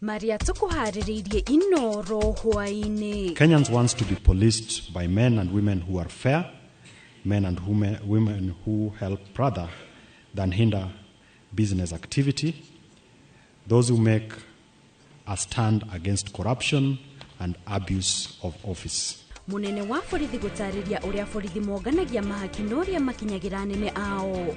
Maria tukuharĩrĩirie Inoro hwaĩ-inĩ. Kenyans wants to be policed by men and women who are fair, men and women who help rather than hinder business activity, those who make a stand against corruption and abuse of office. Munene wa borithi gũtarĩria ũrĩa borithi monganagia mahaki na ũrĩa makinyagĩra anene ao.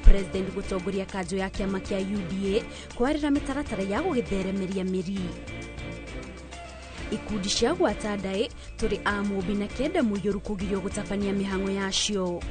President gũtongoria kanjũ ya kĩama kĩa UDA kwarĩra mĩtaratara ya gũgĩtheremeria mĩri. Ikundi cia gwata ndaĩ tũrĩ a mũmbi na 9 mũiyũru kũgirio gũtabania mĩhang'o yacio.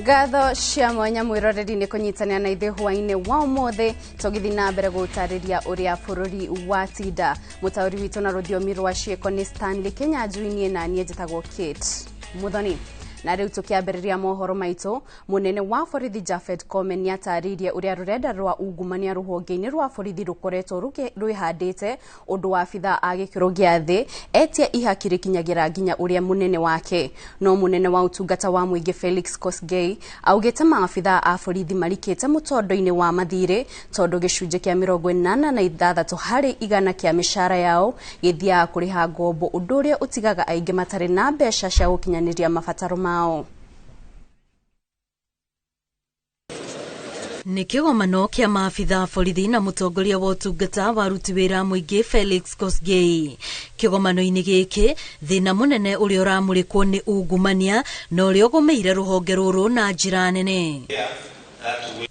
Ngatho cia mwanya mwiroreri ni kunyitanira na ithuĩ hwaĩ-inĩ wa ũmũthĩ tũgĩthiĩ na mbere gũtarĩria ũrĩa bũrũri watinda. Mũtaũri witũ na rũthiomi rwa ciĩko nĩ Stanley Kinyanjui na niĩ njĩtagwo Kate Muthoni. Na rĩu tũkĩambĩrĩria mohoro maitũ, mũnene wa borithi Japhet Koome nĩatarĩirie ũrĩa rũrenda rwa ungumania rũhonge-inĩ rwa borithi rũkoretwo rwĩhandĩte ũndũ wa abithaa a gĩkĩro gĩa thĩ etia ihaki rĩkinyagĩra nginya ũrĩa mũnene wake. No mũnene wa ũtungata wa mũingĩ Felix Kosgei augĩte maabithaa a borithi marikĩte mũtondo-inĩ wa mathirĩ tondũ gĩcunjĩ kĩa 86 harĩ igana kĩa mĩcara yao gĩthiaga kũrĩha ngombo, ũndũ ũrĩa ũtigaga aingĩ matarĩ na mbeca cia gũkinyanĩria mabataro mao. Nĩ kĩgomano kĩa maabithaa borithi na mũtongoria wa ũtungata wa aruti wĩra mũingĩ Felix Kosgei. Kĩgomano-inĩ gĩkĩ thĩna mũnene ũrĩa ũramũrĩkwo nĩ ungumania na ũrĩa ũgũmĩire rũhonge rũrũ na njĩra nene.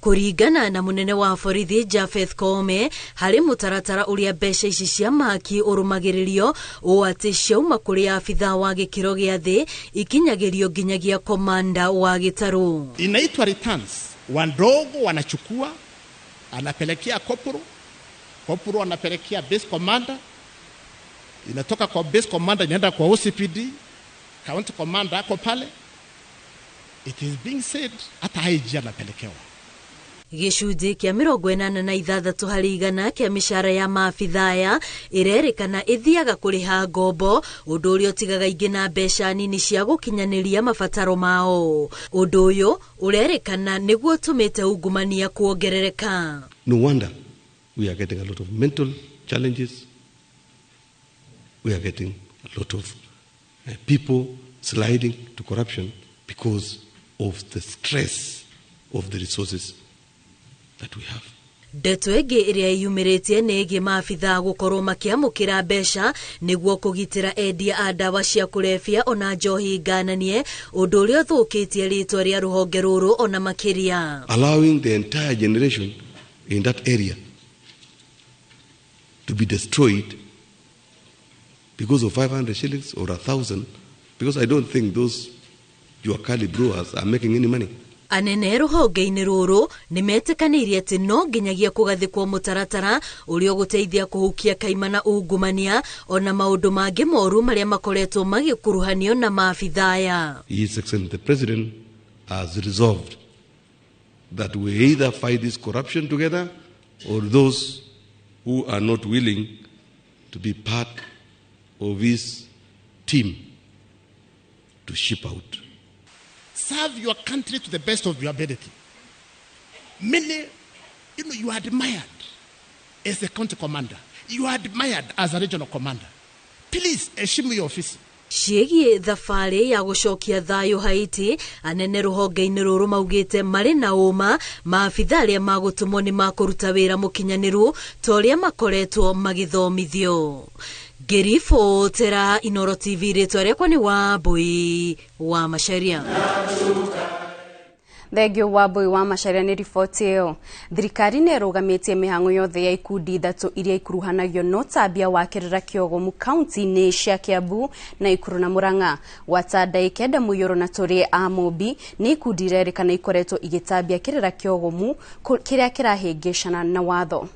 Kũringana na mũnene wa borithi Japhet Koome, harĩ mũtaratara ũrĩa mbeca ici cia mahaki ũrũmagĩrĩrio ũũ atĩ ciauma kũrĩ abithaa wa gĩkĩro gĩa thĩ ikinyagĩrio nginyagia komanda wa gĩtarũ. Inaitwa returns. Wandogo wanachukua, anapelekea kopro, kopro anapelekea base commander, inatoka kwa base commander inaenda kwa OCPD, county commander ako pale. It is being said hata IG anapelekewa. Gĩcunjĩ kĩa 86 harĩ igana kĩa mĩcara ya maabithaa aya ĩrerĩkana ĩthiaga kũrĩha ngombo, ũndũ ũrĩa ũtigaga aingĩ na mbeca nini cia gũkinyanĩria mabataro mao. Ũndũ ũyũ ũrerĩkana nĩguo ũtũmĩte ungumania kuongerereka. No wonder we are getting a lot of mental challenges. We are getting a lot of people sliding to corruption because of the stress of the resources that we have. Ndeto ĩngĩ ĩrĩa yumĩrĩtie nĩ ĩgiĩ maabithaa gũkorwo makĩamũkĩra mbeca nĩguo kũgitĩra endia a ndawa cia kũrebia ona njohi ngananie, ũndũ ũrĩa ũthũkĩtie rĩtwa rĩa rũhonge rũrũ ona makĩria. Allowing the entire generation in that area to be destroyed because of 500 shillings or 1,000, because I don't think those Juakali brewers are making any money. Anene rũhonge-inĩ rũrũ nĩ metĩkanĩirie atĩ no nginyagia kũgathĩkwo mũtaratara ũrĩa ũgũteithia kũhukia kaimana ungumania ona maũndũ mangĩ moru marĩa makoretwo magĩkuruhanio na maabithaa aya. His Excellency the President has resolved that we either fight this corruption together or those who are not willing to be part of his team to ship out. Serve your country to the best of your ability. Many, you are admired as a county commander. You are admired as a regional commander. Please, heshimu your office. Ciĩgiĩ thabarĩ ya gũcokia thayũ Haiti, anene rũhonge-inĩ rũrũ maugĩte marĩ na ũma maabithaa arĩa magũtũmwo nĩ makũruta wĩra mũkinyanĩru ta ũrĩa makoretwo magĩthomithio. Ngĩribotera Inoro TV, rĩtwa rĩakwa nĩ Wambui wa Macharia. Thengio wa Mbui wa Macharia nĩ riboti ĩyo. Thirikari nĩ ĩrũgamĩtie mĩhang'o yothe ya ikundi ithatũ iria ikuruhanagio na ũtambia wa kĩrĩra kĩogomu kaunti-inĩ cia Kiambu, Naikuru na Murang'a. Gwata Ndai Kenda Mũiyũro na Tũrĩe a Mũmbi nĩ ikundi irerĩkana ikoretwo igĩtambia kĩrĩra kĩogomu kĩrĩa kĩrahĩngĩcana na watho.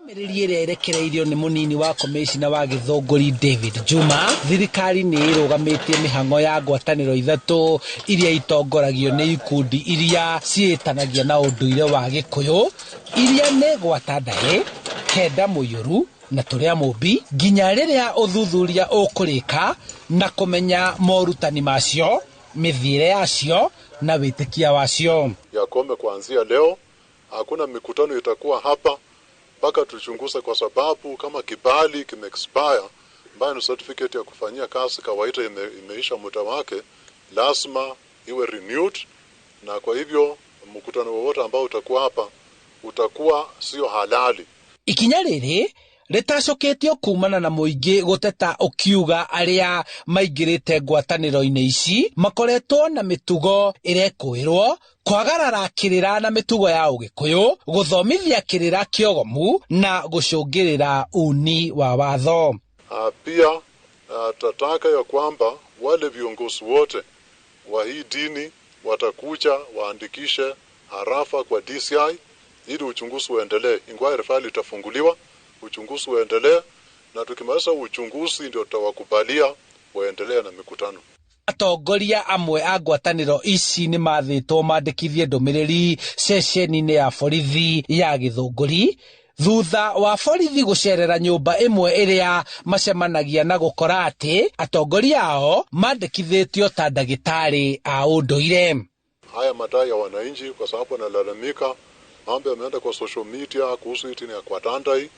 Ndũmĩrĩri ĩrĩa ĩrekereirio nĩ mũnini wa komĩcina wa Gĩthũngũri David Juma, thirikari nĩ ĩrũgamĩtie mĩhang'o ya ngwatanĩro ithatũ iria itongoragio nĩ ikundi iria ciĩtanagia na ũndũire wa Gĩkũyũ, iria nĩ Gwata Ndaĩ, Kenda Mũiyũru na Tũrĩa Mũmbi, nginya rĩrĩa ũthuthuria ũkũrĩka na kũmenya morutani macio, mĩthiĩre yacio na wĩtĩkia wacio. Yakome kuanzia leo hakuna mikutano itakuwa hapa mpaka tuchunguze, kwa sababu kama kibali kime expire, ambayo ni certificate ya kufanyia kazi kawaida imeisha muda wake, lazima iwe renewed, na kwa hivyo mkutano wowote ambao utakuwa hapa utakuwa sio halali. Ikinya rĩrĩ rĩtacũkĩtio kumana na mũingĩ gũteta ũkiuga arĩa maingĩrĩte ngwatanĩro-inĩ ici makoretwo na mĩtugo ĩrekũĩrwo, kwagarara kĩrĩra na mĩtugo ya ũgĩkũyũ, gũthomithia kĩrĩra kĩogomu na gũcũngĩrĩra uni wa watho. Pia tataka ya kwamba wale viongozi wote wa hii dini watakuja waandikishe harafa kwa DCI ili uchunguzi uendelee. Inquiry file itafunguliwa, uchunguzi uendelee, na tukimaliza uchunguzi ndio tutawakubalia waendelee na mikutano. Atongoria amwe a ngwatanĩro ici nĩ mathĩtwo mandĩkithie ndũmĩrĩri ceceni-inĩ ya borithi ya Gĩthũngũri thutha wa borithi gũcerera nyũmba ĩmwe ĩrĩa macemanagia na gũkora atĩ atongoria ao mandĩkithĩtio ta ndagĩtarĩ a ũndũire. Haya madai ya wananchi, kwa sababu wanalalamika mambo yameenda kwa social media kuhusu hii ya Gwata Ndai,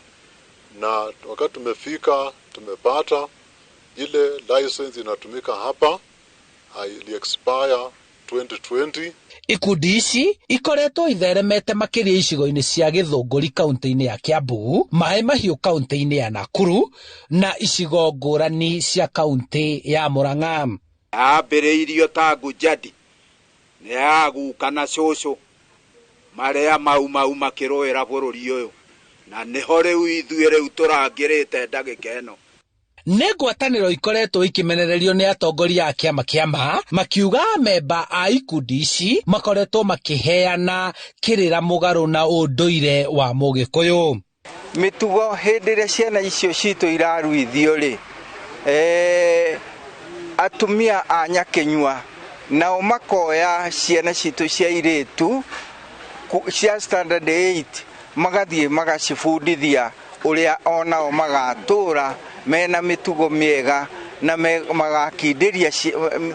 na wakati tumefika tumepata ile license inatumika hapa ili expire 2020. Ikundi ici ikoretwo itheremete makĩria icigo-inĩ cia Gĩthũngũri kaunti-inĩ ya Kiambu, Maĩ Mahiũ kaunti-inĩ ya Nakuru na icigo ngũrani cia kaunti ya Murang'a. Ambĩrĩirio ta ngujadi nĩ aguka na cũcũ marĩa mau mau makĩrũĩra bũrũri ũyũ, na nĩho rĩu ithuĩ rĩu tũrangĩrĩte ndagĩka ĩno. Nĩ ngwatanĩro ikoretwo ikĩmenererio nĩ atongoria a kĩama kĩama makiuga memba a ikundi ici makoretwo makĩheana kĩrĩra mũgarũ na ũndũire wa mũgĩkũyũ. Mĩtugo hĩndĩ ĩrĩa ciana icio citũ iraruithio rĩ, atumia a nyakĩnyua nao makoya ciana citũ cia irĩtu cia standard 8 magathiĩ magacibundithia ũrĩa onao magatũra mena mĩtugo mĩega na magakindĩria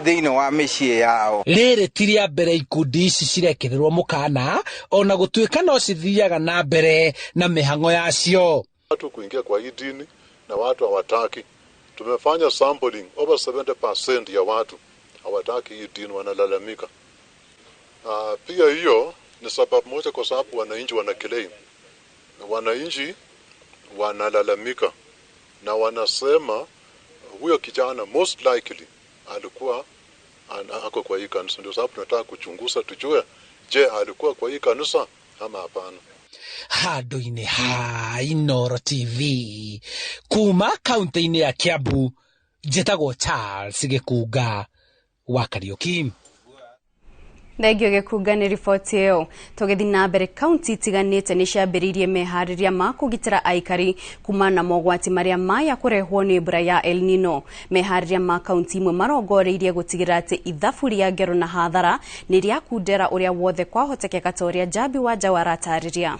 thĩinĩ wa mĩciĩ yao. Rĩrĩ ti rĩa mbere ikundi ici cirekĩrĩrwo mũkana, ona gũtuĩka no cithiaga na mbere na mĩhang'o yacio. Watu kuingia kwa hii dini na watu hawataki. Tumefanya sampling, over 70% ya watu hawataki hii dini, wanalalamika. Pia hiyo ni sababu moja, kwa sababu wananchi wana claim, wananchi wanalalamika na wanasema huyo kijana most likely alikuwa ako kwa hii kanisa. Ndio sababu tunataka kuchunguza tujue, je, alikuwa kwa hii kanisa ama hapana. Handũ-inĩ ha Inooro TV kuma kaunti-inĩ ya Kiambu, njĩtagwo Charles Gĩkunga wa Kariũki. Thengio Gĩkunga nĩ riboti ĩyo. Tũgĩthiĩ na mbere, kaunti itiganĩte nĩ ciambĩrĩirie meharĩria ma kũgitĩra aikari kumana na mogwati marĩa maya kũrehwo nĩ mbura ya El Nino. Meharĩria ma kaunti imwe marongoreirie gũtigĩrĩra atĩ ithabu rĩa ngero na hathara nĩ rĩakundera ũrĩa wothe kwahotekeka, ta ũrĩa Njambi wa Njaũ aratarĩria.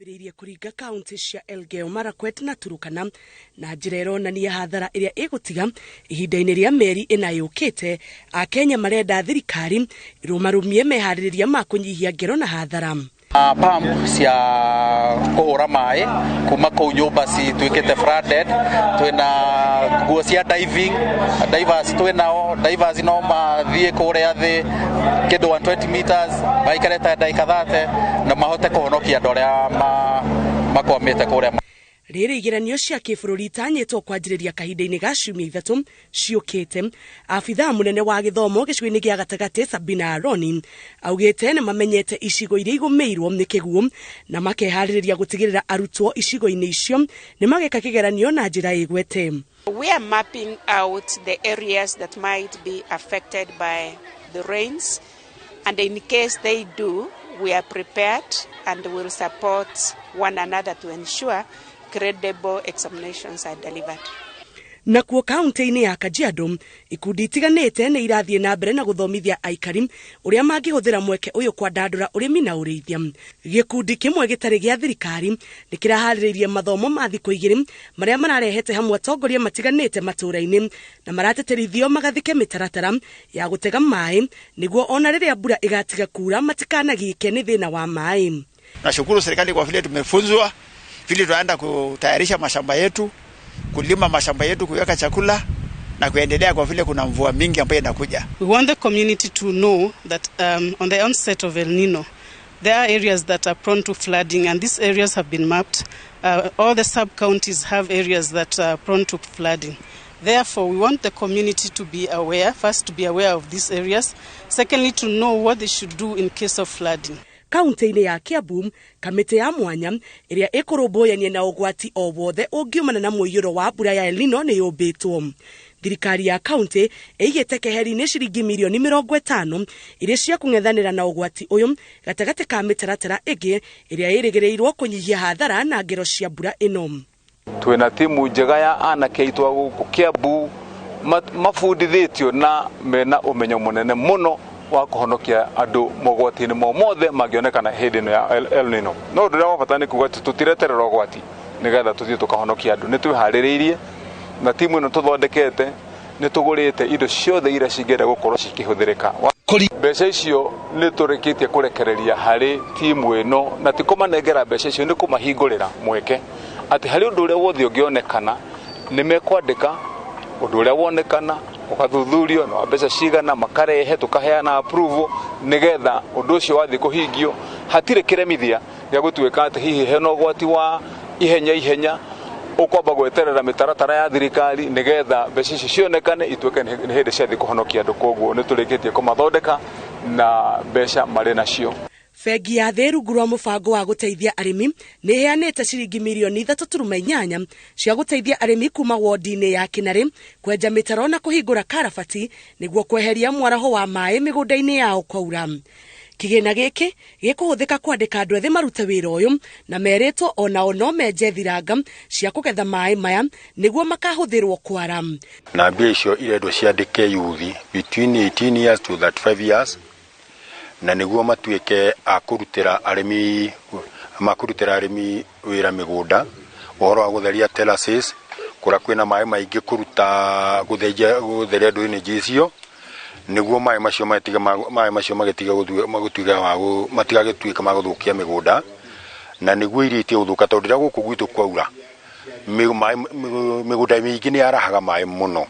Ambĩrĩirie kũringa kaunti cia Elgeyo Marakwet na Turukana na njĩra ĩronania hathara ĩrĩa ĩgũtiga ihinda-inĩ rĩa mĩeri ĩna yũkĩte. Akenya marenda thirikari ĩrũmarũmie meharĩrĩria ma kũnyihia ngero na hathara. Pump cia kũhũra maĩ kuma kũu nyũmba cituĩkĩte flooded, twĩna nguo cia diving, divers twĩnao, divers no mathiĩ kũrĩa thĩ kĩndũ 120 meters maikare ta ndagĩka 30 na mahote kũhonokia andũ arĩa makwamĩte kũrĩa. Rĩrĩ igeranio cia kĩbũrũri itanyĩtwo kwanjĩrĩria kahinda-inĩ ga ciumia 3 ciũkĩte. Abithaa mũnene wa gĩthomo gĩcigo-inĩ gĩa gatagatĩ Sabina Aroni augĩte nĩ mamenyete icigo iria igũmĩirwo nĩ kĩguũ na makeharĩrĩria gũtigĩrĩra arutwo icigo-inĩ icio nĩ mageka kĩgeranio na njĩra ĩgwete. We are mapping out the areas that might be affected by the rains, and in case they do, we are prepared and will support one another to ensure credible examinations are delivered. Nakuo kaunti-inĩ ya Kajiado, ikundi itiganĩte nĩ irathiĩ na mbere na gũthomithia aikari ũrĩa mangĩhũthĩra mweke ũyũ kwandandũra ũrĩmi na ũrĩithia. Gĩkundi kĩmwe gĩtarĩ gĩa thirikari nĩ kĩraharĩrĩirie mathomo ma thikũ 2 marĩa mararehete hamwe atongoria matiganĩte matũũra-inĩ na marateterithio magathike mĩtaratara ya gũtega maĩ nĩguo ona rĩrĩa mbura ĩgatiga kura matikanagĩke nĩ thĩna wa maĩ. Nashukuru serikali kwa vile tumefunzwa vile tunaenda kutayarisha mashamba yetu, kulima mashamba yetu, kuweka chakula na kuendelea kwa vile kuna mvua mingi ambayo inakuja. We want the community to know that on the onset of El Nino, there are areas that are prone to flooding, and these areas have been mapped. All the sub-counties have areas that are prone to flooding. Therefore, we want the community to be aware, first to be aware of these areas, secondly to know what they should do in case of flooding. Kaunti-inĩ ya Kiambu, kamĩtĩ ya mwanya ĩrĩa ĩkũrũmbũyania na ũgwati o wothe ũngiumana na mũiyũro wa mbura ya El Nino nĩ yũmbĩtwo. Thirikari ya kaunti ĩigĩte keheri-inĩ ciringi mirioni 50 iria cia kũng'ethanĩra na ũgwati ũyũ gatagatĩ ka mĩtaratara ĩngĩ ĩrĩa ĩrĩgĩrĩirwo kũnyihia hathara na ngero cia mbura ĩno. Twĩna timu njega ya anake aitũ a gũkũ Kiambu mabundithĩtio na mena ũmenyo mũnene mũno wa kũhonokia andũ mogwati-inĩ mothe mangĩonekana hĩndĩ ĩno ya El Nino. No ũndũ ũrĩa wa bata nĩ kuga atĩ tũtireterera ũgwati nĩgetha tũthiĩ tũkahonokia andũ. Nĩ twĩharĩrĩirie na timu ĩno tũthondekete nĩ tũgũrĩte indo ciothe iria cingĩenda gũkorwo cikĩhũthĩrĩka. Mbeca icio nĩ tũrĩkĩtie kũrekereria harĩ timu ĩno, na ti kũmanengera mbeca icio, nĩ kũmahingũrĩra mweke atĩ harĩ ũndũ ũrĩa wothe ũngĩonekana nĩ mekwandĩka ũndũ ũrĩa wonekana ũgathuthurio na mbeca cigana makarehe tukaheana approval nigetha ũndũ ũcio wathiĩ kũhingio. Hatirĩ kĩremithia gĩa gũtuĩka atĩ hihi hena ũgwati wa ihenya ihenya ũkwamba gweterera mĩtaratara ya thirikari nigetha mbeca icio cionekane ituĩke nĩ hĩndĩ ciathiĩ kũhonokia andũ. Koguo nĩ tũrĩkĩtie kũmathondeka na mbeca marĩ nacio. Bengi ya Thĩ rungu rwa mũbango wa gũteithia arĩmi nĩ ĩheanĩte ciringi mirioni 3.8 cia gũteithia arĩmi kuma wodi-inĩ ya Kinarĩ kwenja mĩtaro na kũhingũra karabati nĩguo kweheria mwaraho wa maĩ mĩgũnda-inĩ yao kwaura. Kĩgĩna gĩkĩ gĩkũhũthĩka kwandĩka andũ ethĩ marute wĩra ũyũ na merĩtwo onao no menje thiranga cia kũgetha maĩ maya nĩguo makahũthĩrwo kwara. Na mbia icio irendwo ciandĩke yuthi between 18 years to 35 years na nĩguo matuĩke a kũrutĩra arĩmi wĩra mĩgũnda, ũhoro wa gũtheria terraces kũrĩa kwĩna maĩ maingĩ, kũruta gũtheria drainage icio nĩguo maĩ macio magĩtiga matigagĩtuĩka ma gũthũkia mĩgũnda, na nĩguo irio itige gũthũka tondũ rĩrĩa gũkũ gwitũ kwaura mĩgũnda mĩingĩ nĩ yarahaga maĩ mũno.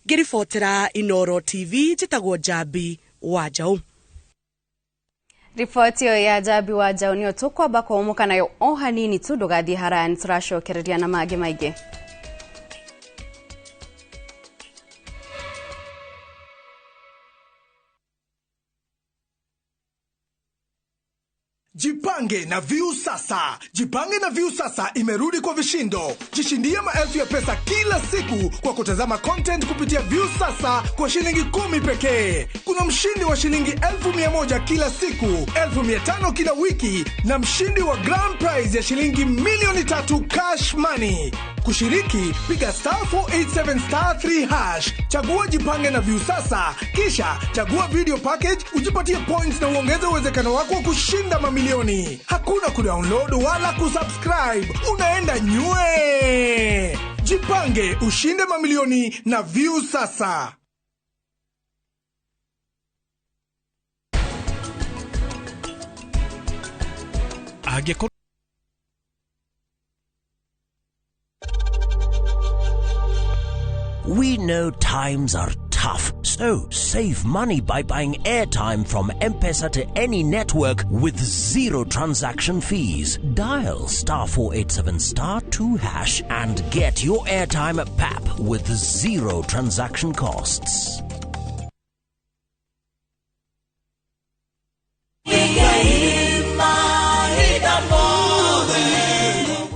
Ngĩribotera Inoro TV njĩtagwo Njambi wa Njaũ. Riboti ĩyo ya Njambi wa Njaũ nĩyo tũkwamba kũhũmũka nayo o hanini tu, ndũgathiĩ haraya nĩ tũracokereria na mangĩ maingĩ. Jipange na Viusasa. Jipange na Viusasa imerudi kwa vishindo. Jishindie maelfu ya pesa kila siku kwa kutazama content kupitia Viusasa kwa shilingi 10 pekee. Kuna mshindi wa shilingi 1,100 kila siku, 5,000 kila wiki na mshindi wa grand prize ya shilingi 3,000,000 cash money. Kushiriki, piga *487*3#, chagua Jipange na Viusasa, kisha chagua video package, ujipatie points na uongeze uwezekano wako wa kushinda mamilioni. Hakuna kudownload wala kusubscribe, unaenda nywe. Jipange, ushinde mamilioni na Viusasa. We know times are tough. So save money by buying airtime from M-Pesa to any network with zero transaction fees. Dial star 487 star 2 hash and get your airtime at PAP with zero transaction costs.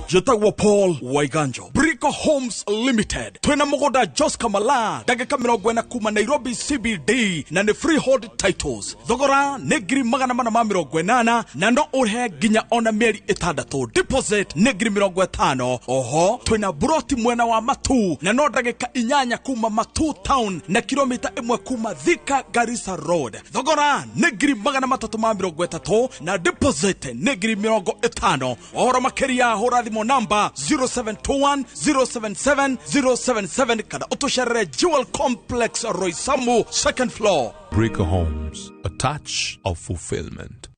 Njĩtagwo Paul Waiganjo, Brico Homes Limited. Twĩna mũgũnda Joska Mala, ndagĩka 40 kuma Nairobi CBD, na nĩ freehold titles. Thogora nĩ 480,000 na no ũrĩhe nginya ona mĩeri 6. Deposit nĩ 50,000. Oho twĩna buroti mwena wa Matu na no ndagĩka 8 kuma Matu town na kilomita 1 kuma Thika Garissa Road. Thogora nĩ 330,000 na deposit nĩ 50,000. Ũhoro makĩria hũra thimũ namba 0721 077 077 kana ũtũcerere Jewel Complex, Roysambu, second floor. Breaker Homes, a touch of fulfillment.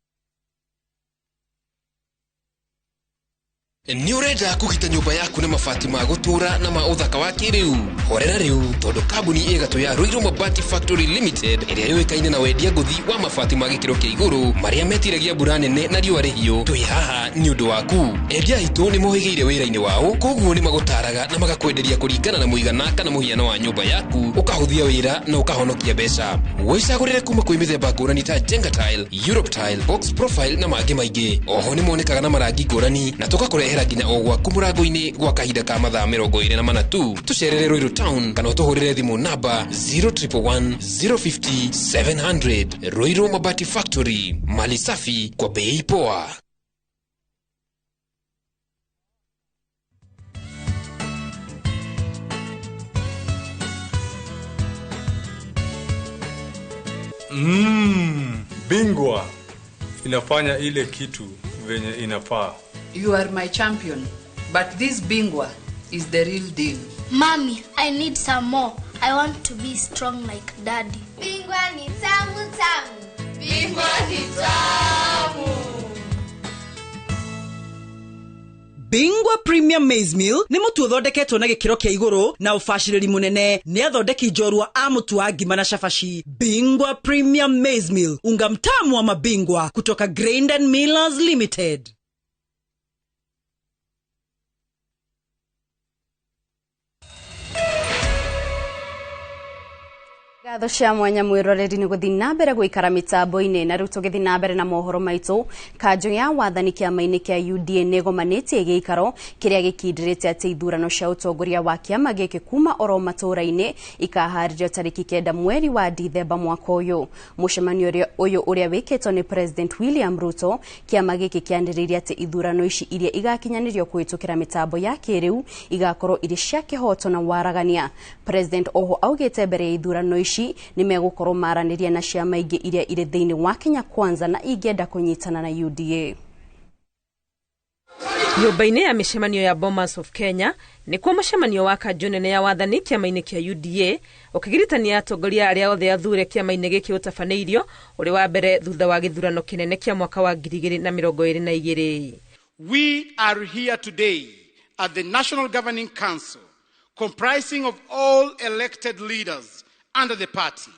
Nĩ ũrenda kũgita nyũmba yaku na mabati ma gũtũũra na ma ũthaka wa kĩrĩu? Horera rĩu, tondũ kambuni ĩgatũ ya Ruiru Mabati Factory Limited ĩrĩa yũĩkaine na wendia ngũthi wa mabati ma gĩkĩro kĩa igũrũ marĩa metiragia mbura nene na riũa rĩhiũ, twĩ haha nĩ ũndũ waku. Endia aitũ nĩ mohĩgĩire wĩra-inĩ wao, koguo nĩ magũtaraga na magakwenderia kũringana na mũigana kana mũhiano wa nyũmba yaku, ũkahũthia wĩra na ũkahonokia mbeca. Wĩcagũrĩre kuma kwĩ mĩthemba ngũrani ta Jenga Tile, Europe Tile, Box Profile na mangĩ maingĩ. Oho nĩ monekaga na marangi ngũrani na tũgakũrehera nginya o gwaku mũrango-inĩ gwa kahinda ka mathaa 24 tu. Tũcerere Ruiru Town kana ũtũhũrĩre thimũ namba 0111 050 700. Ruiru Mabati Factory, mali safi kwa bei poa. Bingwa inafanya ile kitu venye inafaa. You are my champion, but this Bingwa is the real deal. Mommy, I need some more. I want to be strong like Daddy. Bingwa ni tamu tamu. Bingwa ni tamu. Bingwa Premium Maize Meal nĩ mũtu ũthondeketwo na gĩkĩro kĩa igũrũ na ũbacĩrĩri mũnene nĩ athondeki njorua a mũtu wa ngima na cabaci. Bingwa Premium Maize Meal, unga mtamu wa mabingwa kutoka Grain and Millers Limited. Ngatho cia mwanya mwiroreri ni guthi na mbere guikara mitambo-ini na riu tugithi na mbere na mohoro maitu. Kanjo ya wathani kiama-ini kia UDA ni gomanitie giikaro kiria gikindirite ati ithurano cia utongoria wa kiama giki kuma oro matura-ini ikaharirio tariki 9 mweri wa Dithemba mwaka uyu. Mucemanio uyu uria wikitwo ni President William Ruto, kiama giki kianiririe ati ithurano ici iria igakinyanirio kuhitukira mitambo ya kiriu igakorwo iri cia kihoto na waragania. President oho augite mbere ya ithurano ici ni megukorwo maraniria na ciama ingĩ iria irĩ thĩinĩ wa Kenya Kwanza na ingĩenda kũnyitana na UDA. Nyũmba-inĩ ya mĩcemanio ya Bomas of Kenya nĩkuo mũcemanio wa kanjũ nene ya wathani kĩama-inĩ kĩa UDA ũkĩgiritania atongoria arĩa othe athure kĩama-inĩ gĩkĩ ũtabanĩirio ũrĩ wa mbere thutha wa gĩthurano kĩnene kĩa mwaka wa 2022. We are here today at the National Governing Council comprising of all elected leaders under the party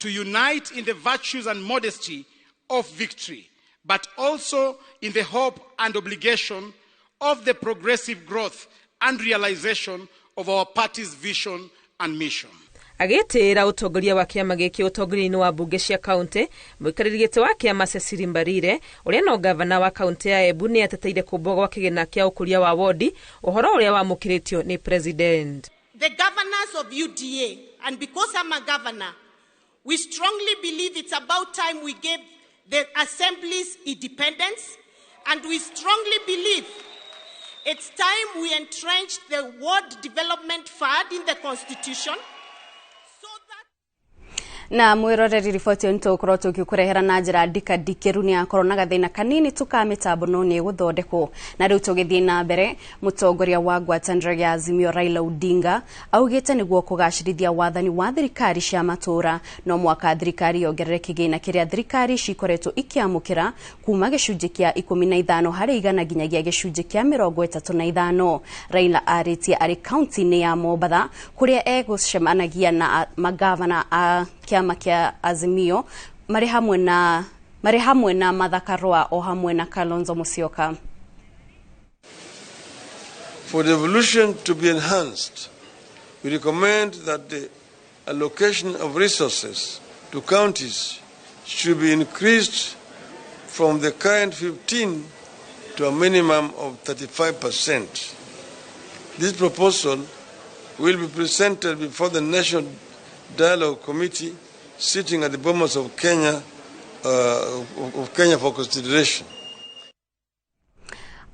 to unite in the virtues and modesty of victory, but also in the hope and obligation of the progressive growth and realization of our party's vision and mission. Agĩtĩĩra ũtongoria wa kĩama gĩkĩ ũtongoria-inĩ wa mbunge cia kaunti, mũikarĩri gĩtĩ wa kĩama Cecily Mbarire ũrĩa no gavana wa kaunti ya Embu nĩ ateteire kũmbwo gwa kĩgĩna kĩa ũkũria wa wodi, ũhoro ũrĩa wamũkĩrĩtio nĩ president. The governors of UDA, and because I'm a governor, we strongly believe it's about time we gave the assemblies independence, and we strongly believe it's time we entrenched the Ward Development Fund in the Constitution. Na mwiroreri riboti ĩyo nĩtũgũkorwo tũgĩkũrehera na njĩra ndikandikĩru nĩ yakorwo na gathĩna kanini tu ka mĩtambo no nĩ ĩgũthondekwo. Na rĩu tũgĩthiĩ na mbere, mũtongoria wa ngwatanĩro ya Azimio Raila Odinga augĩte nĩguo kũgacĩrithia wathani wa thirikari cia matũũra no mwaka thirikari yongerere kĩgĩna kĩrĩa thirikari cikoretwo ikĩamũkĩra kuma gĩcunjĩ kĩa 15 harĩ igana nginyagia gĩcunjĩ kĩa 35. Raila arĩtie arĩ kaunti-inĩ ya Mombatha kũrĩa egũcemanagia na magavana a kĩama kĩa Azimio marĩ hamwe na Martha Karua o hamwe na Kalonzo Musyoka. For devolution to be enhanced, we recommend that the allocation of resources to counties should be increased from the current 15 to a minimum of 35%. This proposal will be presented before the National Dialogue Committee sitting at the Bomas of Kenya for consideration.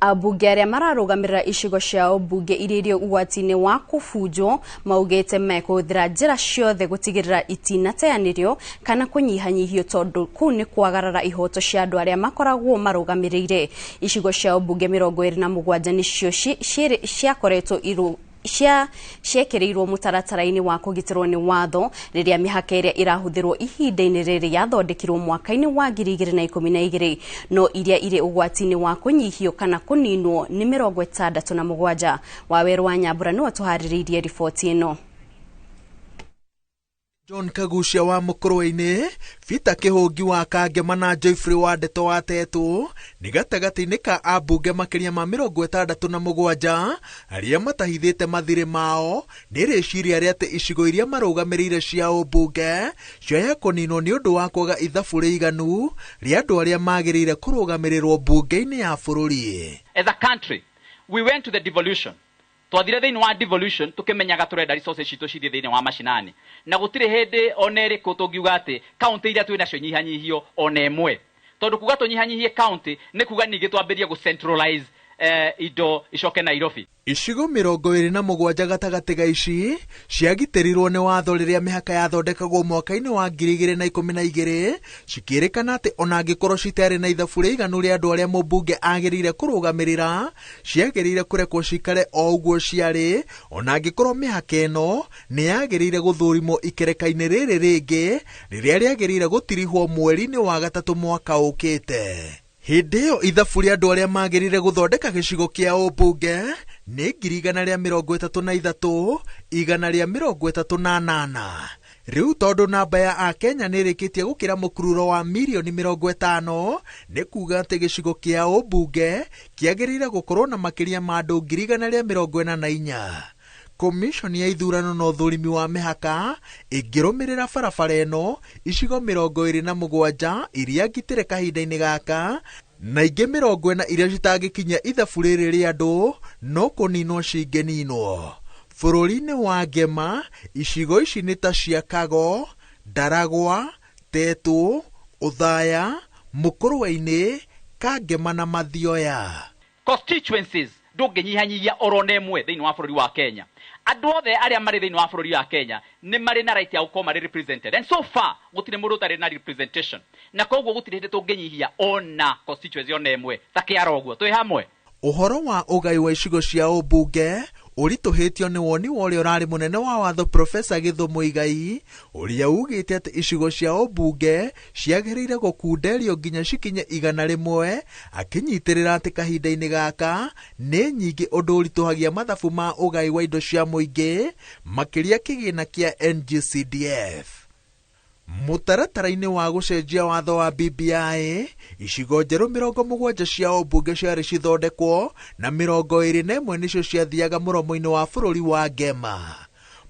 Ambunge arĩa mararũgamĩrĩra icigo ciao mbunge iria irĩ ũgwati-inĩ wa kũbunjwo maugĩte mekũhũthĩra njĩra ciothe gũtigĩrĩra itinateanĩrio kana kũnyihanyihio tondũ kũu nĩ kwagarara ihoto cia andũ arĩa makoragwo marũgamĩrĩire. Icigo ciao mbunge 27 nĩcio ciakoretwo ciekĩrĩirwo mũtaratara-inĩ wa kũgitĩrwo nĩ watho rĩrĩa mĩhaka ĩrĩa ĩrahũthĩrwo ihinda-inĩ rĩrĩ yathondekirwo mwaka-inĩ wa 2012, no iria irĩ ũgwati-inĩ wa kũnyihio kana kũninwo nĩ 67. Wawerũ wa Nyambura nĩwe tũharĩrĩirie riboti ĩno. John Kagucia wa Mũkũrwe-inĩ, Peter Kĩhũngi wa Kangema na Geoffrey wa Ndeto wa Tetũ nĩ gatagatĩ-inĩ ka ambunge makĩria ma 67 arĩa matahithĩte mathirĩ mao nĩ rĩciria rĩa atĩ icigo iria marũgamĩrĩire cia ũmbunge cioya kũninwo nĩ ũndũ wa kwaga ithabu rĩiganu rĩa andũ arĩa magĩrĩire kũrũgamĩrĩrwo mbunge-inĩ ya bũrũri. As a country, we went to the devolution. Twathire thĩinĩ wa devolution tukimenyaga turenda resources citũ cithiĩ thĩinĩ wa macinani na gũtirĩ hĩndĩ ona ĩrĩkũ tũngiuga atĩ kaunti iria twĩ nacio nyihanyihio ona ĩmwe, tondũ kuga tũnyihanyihie kaunti nĩ kuga ningĩ twambĩrie gũ centralize indo icoke Nairobi. Icigo 27 gatagatĩ ga ici ciagitĩrirwo nĩ watho rĩrĩa mĩhaka yathondekagwo mwaka-inĩ wa 2012 cikĩrĩkana atĩ ona angĩkorwo citarĩ na ithabu rĩiganu rĩa andũ arĩa mũmbunge agĩrĩire kũrũgamĩrĩra ciagĩrĩire kũrekwo cikare o ũguo ciarĩ, ona angĩkorwo mĩhaka ĩno nĩ yagĩrĩire gũthũrimwo ikereka-inĩ rĩrĩ rĩngĩ rĩrĩa rĩagĩrĩire gũtirihwo mweri-inĩ wa gatatũ mwaka ũkĩte. Hĩndĩ ĩyo ithabu rĩa andũ arĩa magĩrĩire gũthondeka gĩcigo kĩa ũmbunge nĩ 133 138. Rĩu tondũ namba ya Akenya nĩ ĩrĩkĩtie gũkĩra mũkururo wa mirioni 50 nĩ kuga atĩ gĩcigo kĩa ũmbunge kĩagĩrĩire gũkorwo na makĩria ma andũ 144. Komishoni ya ithurano na ũthũrimi wa mĩhaka ĩngĩrũmĩrĩra barabara ĩno icigo 27 iria ngitĩre kahinda-inĩ gaka na ingĩ 40 iria citangĩkinyia ithabu rĩrĩ rĩa andũ no kũninwo cingĩninwo. Bũrũri-inĩ wa Ngema icigo ici nĩ ta cia Kago, Ndaragwa, Tetũ, Ũthaya, Mũkũrwe-inĩ, Kangema na Mathioya. Constituencies ndũngĩnyihanyihia oro na ĩmwe thĩinĩ wa bũrũri wa Kenya. Andũ othe arĩa marĩ thĩinĩ wa bũrũri wa Kenya nĩ marĩ na right ya gũkorwo marĩ represented, and so far gũtirĩ mũndũ ũtarĩ na representation, na koguo gũtirĩ hĩndĩ tũngĩnyihia ona constituency ona ĩmwe ta kĩara ũguo twĩ hamwe. Ũhoro wa ũgai wa icigo cia ũmbunge ũritũhĩtio nĩ woni wa ũrĩa ũrarĩ mũnene wa watho Profesa Githu Muigai ũrĩa ugĩte atĩ icigo cia ũmbunge ciagĩrĩire gũkunderio nginya cikinye 100, akĩnyitĩrĩra atĩ kahinda-inĩ gaka nĩ nyingĩ ũndũ ũritũhagia mathabu ma ũgai wa indo cia mũingĩ makĩria kĩgĩna kĩa NGCDF. Mũtaratara-inĩ wa gũcenjia watho wa BBI icigo njerũ 70 cia ũmbunge ciarĩ cithondekwo na 21 nĩcio ciathiaga mũromo-inĩ wa bũrũri wa Ngema.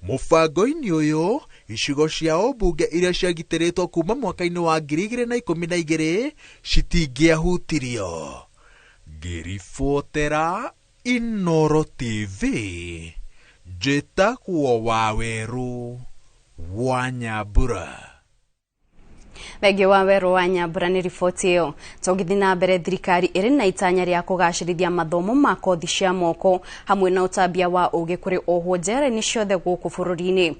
Mũbango-inĩ ũyũ icigo cia ũmbunge iria ciagitĩrĩtwo kuma mwaka-inĩ wa 2012 citingĩahutirio. Ngĩribotera Inoro TV njĩtagwo Wawerũ wa Nyambura. Thengiũ wa Werũ wa Nyambura nĩ riboti ĩyo. Tũgĩthiĩ na mbere, thirikari ĩrĩ na itanya rĩa kũgacĩrithia mathomo ma kothi cia moko hamwe na ũtambia wa ũgĩ kũrĩ ohwo njera-inĩ ciothe gũkũ bũrũri-inĩ.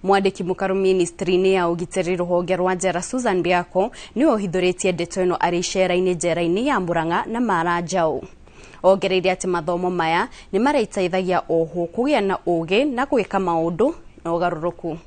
Mwandĩki mũkaru ministry-inĩ ya ũgitĩri rũhonge rwa njera Susan Biako nĩwe ũhithũrĩtie ndeto ĩno arĩ icera-inĩ njera-inĩ ya Murang'a na Mara Njaũ. Ongereire atĩ mathomo maya nĩ marĩteithagia ohwo kũgĩa na ũũgĩ na gwĩka maũndũ na ũgarũrũku.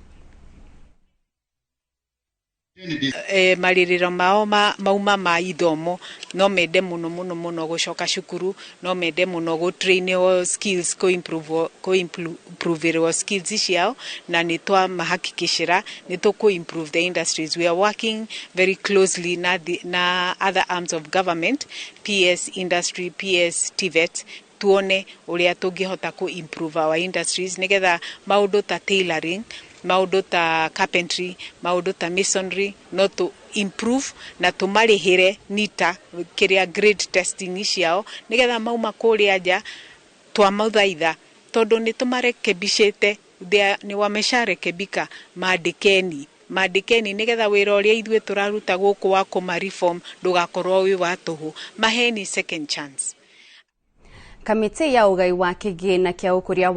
Marĩrĩro mao mauma ma ithomo no mende mũno mũno mũno gũcoka cukuru, no mende mũno gũ trainwo skills, kũ improve skills ciao, na nĩ twamahakikishĩra nĩ tũkũ improve the industries. We are working very closely na other arms of government, PS Industry, PS TVET, tuone ũrĩa tũngĩhota kũ improve our industries nĩgetha maũndũ ta tailoring, maũndũ ta carpentry, maũndũ ta masonry no tũ improve na tũmarĩhĩre NITA kĩrĩa grade testing ciao nĩgetha mauma kũrĩa nja twamũthaitha tondũ nĩ tũmarekebicĩte, nĩ wamesharekebika, mandĩkeni mandĩkeni nĩgetha wĩra ũrĩa ithuĩ tũraruta gũkũ wa kũma reform ndũgakorwo wĩ wa tũhũ, maheni second chance. Kamĩtĩ ya ũgai wa kĩgĩna kĩa ũkũria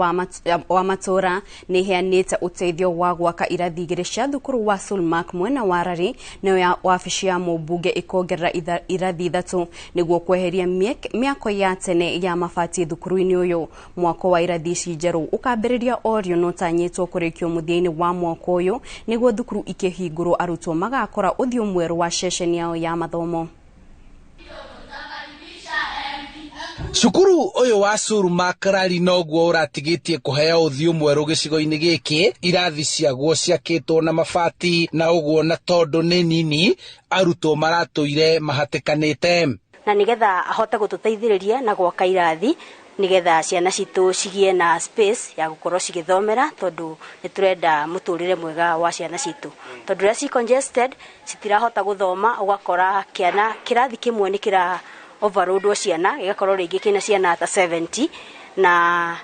wa matũra nĩ ĩheanĩte ũteithio wa gwaka irathi igĩrĩ cia thukuru wa Sulmak mwena wa Rari, nayo ya wabici ya mũmbunge ĩkongerera irathi 3 nĩguo kweheria mĩako ya tene ya mabati thukuru-inĩ ũyũ. Mwako wa irathi ici njerũ ũkambĩrĩria orio na ũtanyĩtwo kũrĩkio mũthia-inĩ wa mwaka ũyũ nĩguo thukuru ikĩhingũrwo arutwo magakora ũthiũ mwerũ wa ceceni yao ya mathomo. Cukuru ũyũ wa Sulmak Rari noguo ũratigĩtie kũheo ũthiũ mwerũ gĩcigo-inĩ gĩkĩ. Irathi ciaguo ciakĩtwo na mabati na ũguo na tondũ nĩ nini arutwo maratũire mahatĩkanĩte. Na nĩgetha ahote gũtũteithĩrĩria na gwaka irathi nĩgetha ciana citũ cigĩe na space ya gũkorwo cigĩthomera tondũ nĩ tũrenda mũtũrĩre mwega wa ciana citũ, tondũ rĩrĩa ci congested citirahota gũthoma, ũgakora kĩana kĩrathi kĩmwe nĩ kĩra overloadwo ciana gĩgakorwo rĩngĩ kĩna ciana ta 70 na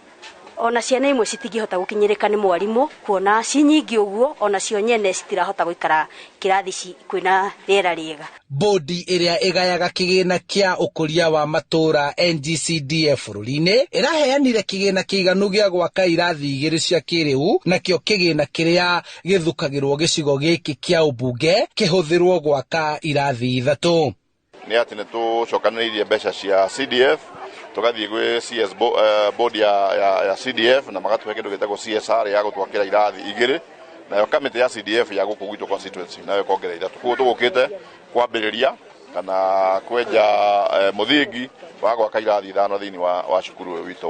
ona ciana imwe citingĩhota gũkinyĩrĩka nĩ mwarimũ kuona ci nyingĩ ũguo, ona cio nyene citirahota gũikara kĩrathi kwĩna rĩera rĩega. Bodi ĩrĩa ĩgayaga kĩgĩna kĩa ũkũria wa matũra NGCDF bũrũri-inĩ ĩraheanire kĩgĩna kĩiganu gĩa gwaka irathi 2 cia kĩrĩu, nakĩo kĩgĩna kĩrĩa gĩthukagĩrwo gĩcigo gĩkĩ kĩa ũmbunge kĩhũthĩrwo gwaka irathi 3. Nĩ atĩ nĩ tũcokanĩrĩirie mbeca cia CDF tũgathiĩ gwĩ CS board ya CDF na magatũhe kĩndũ gĩtagwo CSR ya gũtwakĩra irathi 2, nayo kamĩtĩ ya CDF ya gũkũ gwitũ constituency nayo ĩkongerera 3. Koguo tũgũkĩte kwambĩrĩria kana kwenja mũthingi wa gwaka irathi 5 thĩinĩ wa cukuru ũyũ witũ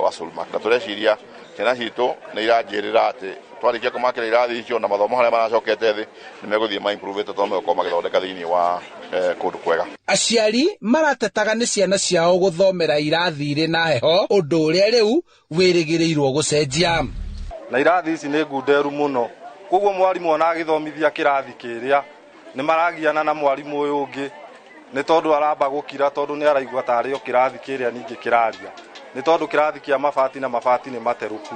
wa Sulmak, na tũreciria ciana citũ nĩ iranjĩrĩra atĩ twarĩkia kũmakĩra irathi icio na mathomo harĩa maracokete thĩ nĩ megũthiĩ ma improve tondũ megũkorwo magĩthondeka thĩinĩ wa kũndũ kwega. Aciari maratetaga nĩ ciana ciao gũthomera irathi irĩ na heho, ũndũ ũrĩa rĩu wĩrĩgĩrĩirwo gũcenjia. Na irathi ici nĩ ngunderu mũno, koguo mwarimũ ona agĩthomithia kĩrathi kĩrĩa nĩ maragiana na mwarimũ ũyũ ũngĩ nĩ tondũ aramba gũkira tondũ nĩ araigua tarĩ o kĩrathi kĩrĩa ningĩ kĩraria, nĩ tondũ kĩrathi kĩa mabati na mabati nĩ materũku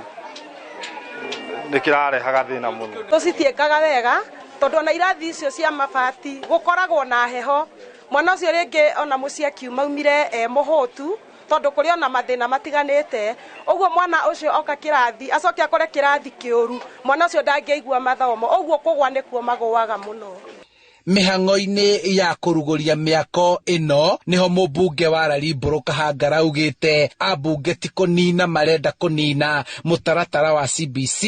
nĩ kĩrarehaga thĩna mũno. Tũcitiĩkaga wega tondũ ona irathi icio cia mabati gũkoragwo na heho, mwana ũcio rĩngĩ ona mũciĩ akiuma aumire mũhũtu tondũ kũrĩ ona mathĩna matiganĩte, ũguo mwana ũcio oka kĩrathi acoke akore kĩrathi kĩũru, mwana ũcio ndangĩigua mathomo, ũguo kũgwa nĩkuo magũaga mũno. Mĩhang'o-inĩ ya kũrugũria mĩako ĩno nĩho mũmbunge wa Rari Mbũrũ Kahangara augĩte ambunge ti kũnina marenda kũnina mũtaratara wa CBC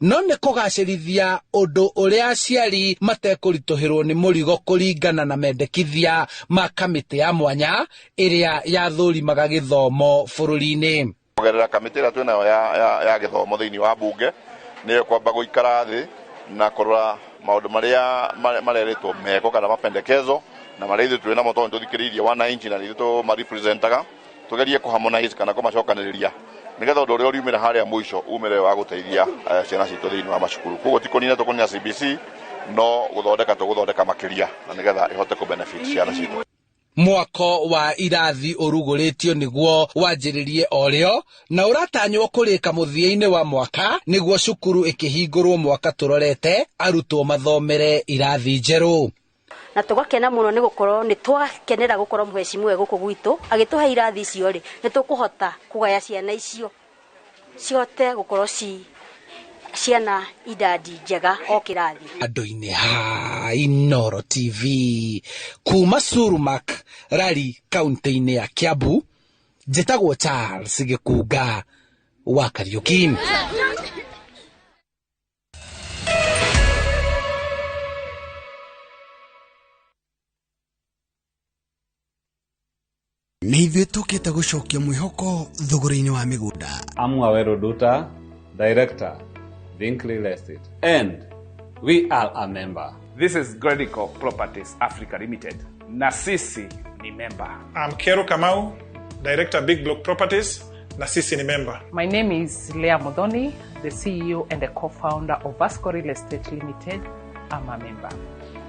no nĩ kũgacĩrithia ũndũ ũrĩa aciari matekũritũhĩrwo nĩ mũrigo kũringana na mendekithia ma kamĩtĩ ya mwanya ĩrĩa yathũrimaga gĩthomo bũrũri-inĩ. Kũgerera kamĩtĩ ĩrĩa twĩnayo ya gĩthomo thĩinĩ wa bunge nĩyo kwamba gũikara thĩ na kũrora maũndũ marĩa mareretwo meko kana mapendekezo na marĩa ithuĩ twĩ namo tondũ nĩtũthikĩrĩirie wananchi na ithuĩ tũmarepresentaga tũgerie kũharmonize kana kũmacokanĩrĩria nĩgetha ũndũ ũrĩa ũriumĩra harĩa mũico umĩre wa gũteithia ciana citũ thĩinĩ wa macukuru. Koguo ti kũnina tũkũnina CBC no gũthondeka tũgũthondeka makĩria na nĩgetha ĩhote kũbenefit ciana citũ. Mwako wa irathi ũrugũrĩtio nĩguo wanjĩrĩrie orĩo na ũratanywo kũrĩka mũthia-inĩ wa mwaka nĩguo cukuru ĩkĩhingũrwo mwaka tũrorete arutwo mathomere irathi njerũ. Na tũgakena mũno nĩ gũkorwo nĩ twakenera gũkorwo mũhecimiwa gũkũ gwitũ agĩtũhe irathi icio rĩ, nĩ tũkũhota kũgaya ciana icio cihote gũkorwo ci Ciana idadi njega o kĩrathi. Andũ-inĩ ha Inoro TV kuma Surumak Rari kaunti-inĩ ya Kiambu, njĩtagwo Charles Gĩkunga wa Kariuki. Nĩ ithuĩ tũkĩte gũcokia mwĩhoko thogora-inĩ wa mĩgũnda. I'm Waweru Duta, Director, Think Real Estate, and we are a member. This is Gredico Properties Africa Limited, na sisi ni member. I'm Kero Kamau, Director Big Block Properties, na sisi ni member. My name is Leah Modoni, the CEO and the co-founder of Vasco Real Estate Limited. I'm a member.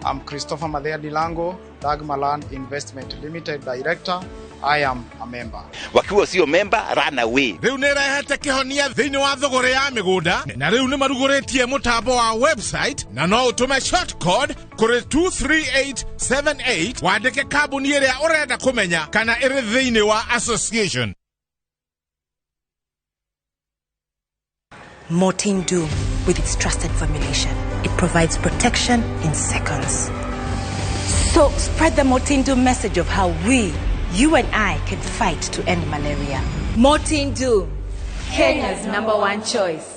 I'm Christopher Madea Dilango, Dagmaland Investment Limited Director. I am a member. Wakiwa sio member, run away. Rĩu nĩ ĩrehete kĩhonia thĩinĩ wa thũgũrĩ ya mĩgũnda, na rĩu nĩ marugũrĩtie mũtambo wa website, na no ũtũme short code kũrĩ 23878 wandĩke kambuni ĩrĩa ũrenda kũmenya kana ĩrĩ thĩinĩ wa association. Mortein Doom, with its trusted formulation, it provides protection in seconds. So spread the Mortein Doom message of how we, you and I, can fight to end malaria. Mortein Doom, Kenya's number one choice.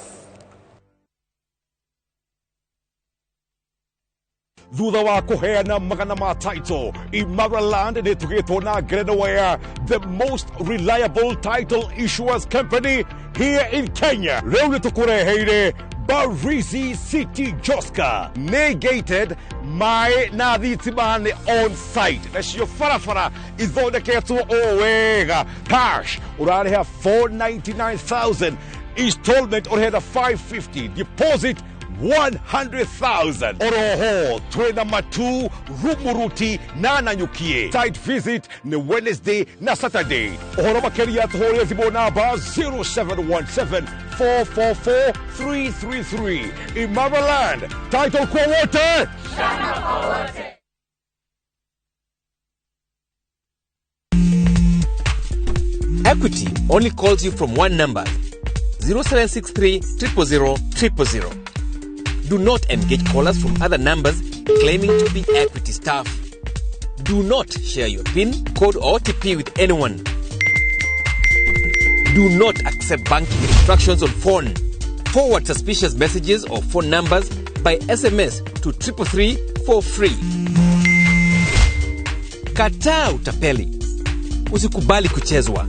Thutha wa kũheana magana ma title, Imara Land nĩ tũgĩtwo na ngerenwa the most reliable title issuers company here in Kenya. Rĩu nĩ tũkũreheire Barizi City Joska, nĩ gated, maĩ na thitima nĩ on site, nacio barabara ithondeketwo o wega. Cash ũrarĩha 499,000, installment ũrĩhena 550, deposit 100,000. Oroho twena Matu, Rumuruti na Nanyukie. Site visit ni Wednesday na Saturday. Ũhoro makĩria tũhũrĩre thimũ namba 0717 444 333. Imara Land, title kwa wote. Shamba kwa wote. Equity only calls you from one number, 0763 000 000. Do not engage callers from other numbers claiming to be Equity staff. Do not share your PIN, code or OTP with anyone. Do not accept banking instructions on phone. Forward suspicious messages or phone numbers by SMS to 333 for free. Kataa utapeli. Usikubali kuchezwa.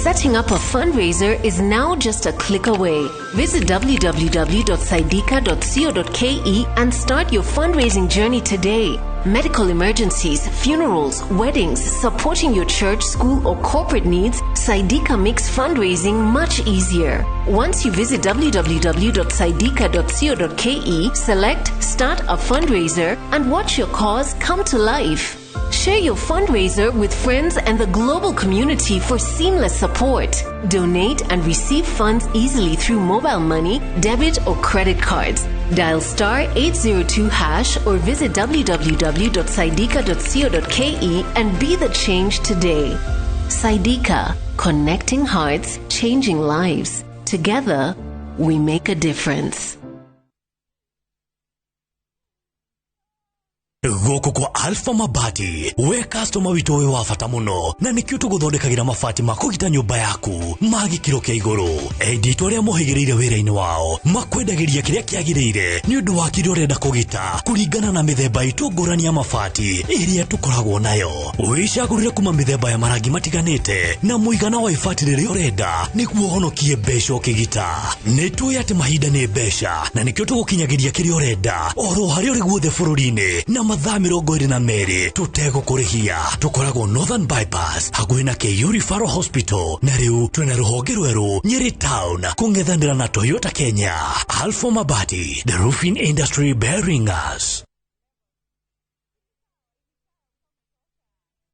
Setting up a fundraiser is now just a click away. Visit www.saidika.co.ke and start your fundraising journey today. Medical emergencies, funerals, weddings, supporting your church, school, or corporate needs, Saidika makes fundraising much easier. Once you visit www.saidika.co.ke, select Start a Fundraiser and watch your cause come to life. Share your fundraiser with friends and the global community for seamless support. Donate and receive funds easily through mobile money, debit or credit cards. Dial star 802 hash or visit www.saidika.co.ke and be the change today. Saidika, connecting hearts, changing lives. Together, we make a difference. Gũkũ kwa Alpha Mabati, we customer witũ wĩ wa bata mũno, na nĩkĩo tũgũthondekagĩra mabati ma kũgita nyũmba yaku ma gĩkĩro kĩa igũrũ. Endia itũ arĩa mohĩgĩrĩire wĩra-inĩ wao makwendagĩria kĩrĩa kĩagĩrĩire nĩ ũndũ wa kĩrĩa ũrenda kũgita kũringana na mĩthemba itũ ngũrani ya mabati ĩrĩa tũkoragwo nayo. Wĩcagũrĩre kuma mĩthemba ya marangi matiganĩte na mũigana wa ibati rĩrĩa ũrenda nĩguo ũhonokie mbeca ũkĩgita. Nĩ tũĩ atĩ mahinda nĩ mbeca na nĩkĩo tũgũkinyagĩria kĩrĩa ũrenda oro harĩa ũrĩ guothe bũrũri-inĩ na mathaa 22 tũtegũkũrĩhia. Tũkoragwo Northern Bypass hakuhĩ na KU Referral Hospital, na rĩu twĩna rũhonge rwerũ Nyeri Town kũng'ethanĩra na Toyota Kenya. Alpha Mabati, the roofing industry bearing us.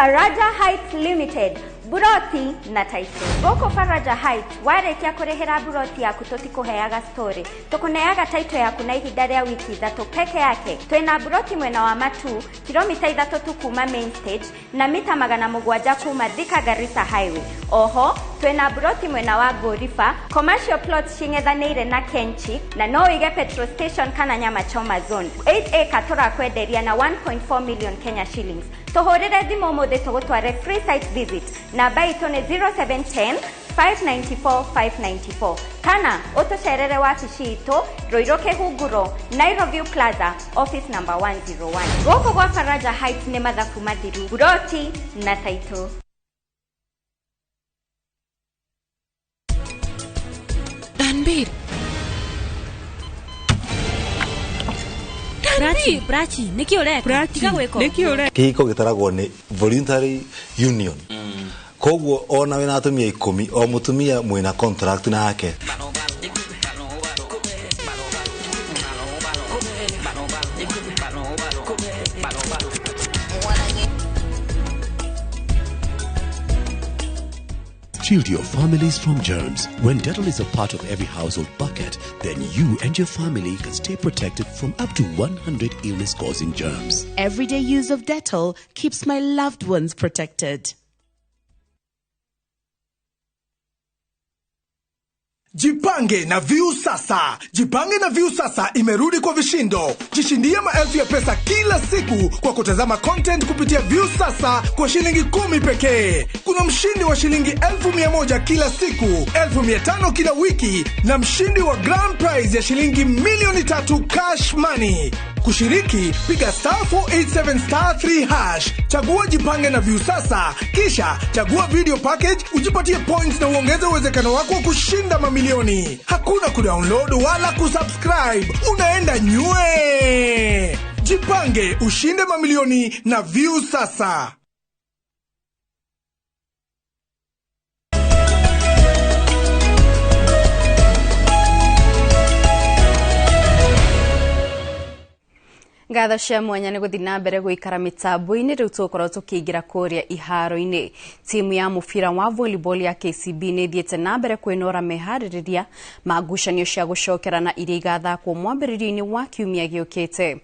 Faraja Heights Limited, buroti na title. Gũkũ Faraja Heights, warĩkia kũrĩhĩra buroti yaku tũtikũheaga story, tũkũneaga title yaku na ihinda rĩa wiki 3 peke yake. Twĩna buroti mwena wa Matu, kilomita 3 tu kuma main stage na mita 700 kuma Thika Garissa Highway. Oho, twĩna buroti mwena wa Gorifa, commercial plot cing'ethanĩire na Kenchi, na no ũige petrol station kana nyama choma zone. 8 acre tũrakwenderia na 1.4 million Kenya shillings. Tũhũrĩre thimũ ũmũthĩ tũgũtware free site visit. Namba itũ nĩ 0710 594 594 kana ũtũcerere wabici itũ Ruiru Kĩhunguro, Nairobi Plaza, office number 101. Gũkũ gwa Faraja Heights nĩ mathabu mathiru, buroti na title. Danbir. Prachi, Prachi, nĩkĩ ũreka? Tiga gwĩka ũguo. Kĩhiko gĩtaragwo nĩ voluntary union. Koguo ona wĩna atumia 10, o mũtumia mwĩna contract nake. Shield your families from germs. When Dettol is a part of every household bucket, then you and your family can stay protected from up to 100 illness-causing germs. Everyday use of Dettol keeps my loved ones protected. Jipange na Viusasa. Jipange na Viusasa imerudi kwa vishindo. Jishindie maelfu ya pesa kila siku kwa kutazama content kupitia Viusasa kwa shilingi 10 pekee. Kuna mshindi wa shilingi 1,100 kila siku, 1,500 kila wiki na mshindi wa grand prize ya shilingi 3,000,000 cash money. Kushiriki, piga *487*3#, chagua Jipange na Viusasa, kisha chagua video package, ujipatie points na uongeze uwezekano wako wa kushinda mamilioni. Hakuna kudownload wala kusubscribe, unaenda nywe. Jipange, ushinde mamilioni na Viusasa. Ngatho cia mwanya nĩ gũthiĩ na mbere gũikara mĩtambo-inĩ. Rĩu tũgũkorwo tũkĩingĩra kũrĩa iharo-inĩ. Timu ya mũbira wa volleyball ya KCB nĩ ĩthiĩte na mbere kwĩnora meharĩrĩria ma ngucanio cia gũcokerana iria igathakwo mwambĩrĩrio-inĩ wa kiumia gĩũkĩte.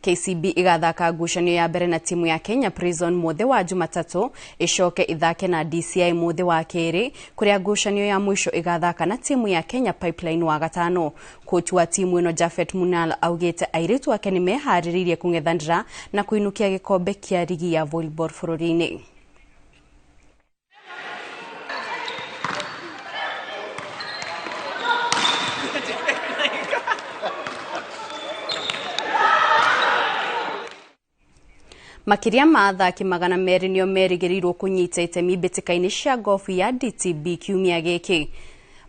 KCB igathaka ngucanio ya mbere na timu ya Kenya Prison mũthĩ wa Jumatatũ, ĩcoke ithake na DCI mũthĩ wa kerĩ, kũrĩa ngucanio ya mũico igathaka na timu ya Kenya Pipeline wa gatano. Coach wa timu ĩno Jafet Munal augĩte airĩtu ake nĩ meharĩrĩirie kũng'ethanĩra na kũinũkia gĩkombe kĩa rigi ya volleyball bũrũri-inĩ. Makĩria ma athaki 200 nĩo merĩgĩrĩirwo kũnyita itemi mbĩtĩka-inĩ cia gofu ya DTB kiumia gĩkĩ.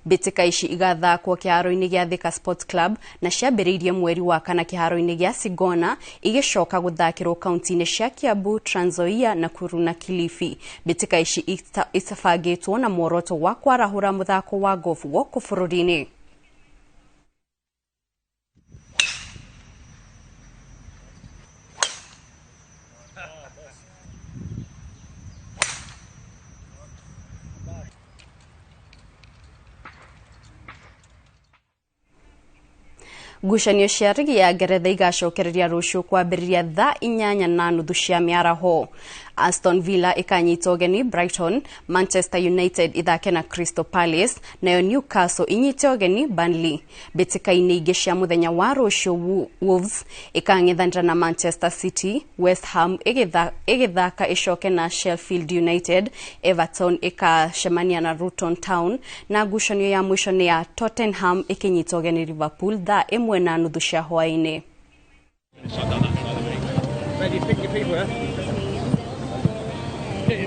Mbĩtĩka ici igathakwo kĩharo-inĩ gĩa Thika Sports Club na ciambĩrĩirie mweri wa kana kĩharo-inĩ gĩa Sigona, igĩcoka gũthakĩrwo kaunti-inĩ cia Kiambu, Trans Nzoia, Nakuru na Kilifi. Mbĩtĩka ici icabangĩtwo na muoroto wa kwarahũra mũthako wa gofu gũkũ bũrũri-inĩ. Ngucanio cia rigi ya Ngeretha igacokereria rũciũ kwambĩrĩria thaa 8:30 cia mĩaraho. Aston Villa ĩkanyita ũgeni Brighton, Manchester United ithake na Crystal Palace, nayo Newcastle inyite ũgeni Burnley. Mbĩtĩka-inĩ ingĩ cia mũthenya wa rũciũ, Wolves ĩkang'ethanĩra na Manchester City, West Ham ĩgĩthaka ĩcoke na Sheffield United, Everton ĩkacemania na Luton Town, na ngucanio ya mũico nĩ ya Tottenham ĩkĩnyita ũgeni Liverpool thaa 1:30 cia hwaĩ-inĩ.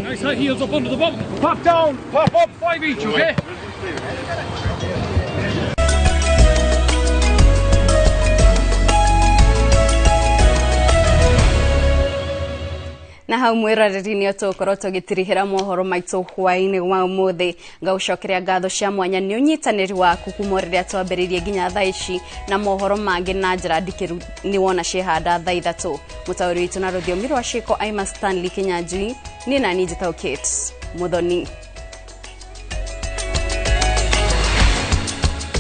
Nice high heels up under the bum. Pop down, pop up, 5 each, okay? Na hau mwiroreri nĩ tũgũkorwo tũgĩtirihĩra mohoro maitũ hwaĩ-inĩ wa ũmũthĩ. Ngagũcokeria ngatho cia mwanya nĩ ũnyitanĩri waku kuma rĩrĩa twambĩrĩirie nginya thaa ici, na mohoro mangĩ na njĩra ndikĩru nĩ wona ciĩhanda thaa 3. Mũtaũri witũ na rũthiomi rwa ciĩko Aima Stanley Kinyanjui, Niĩ nani njĩtagwo Kate Muthoni.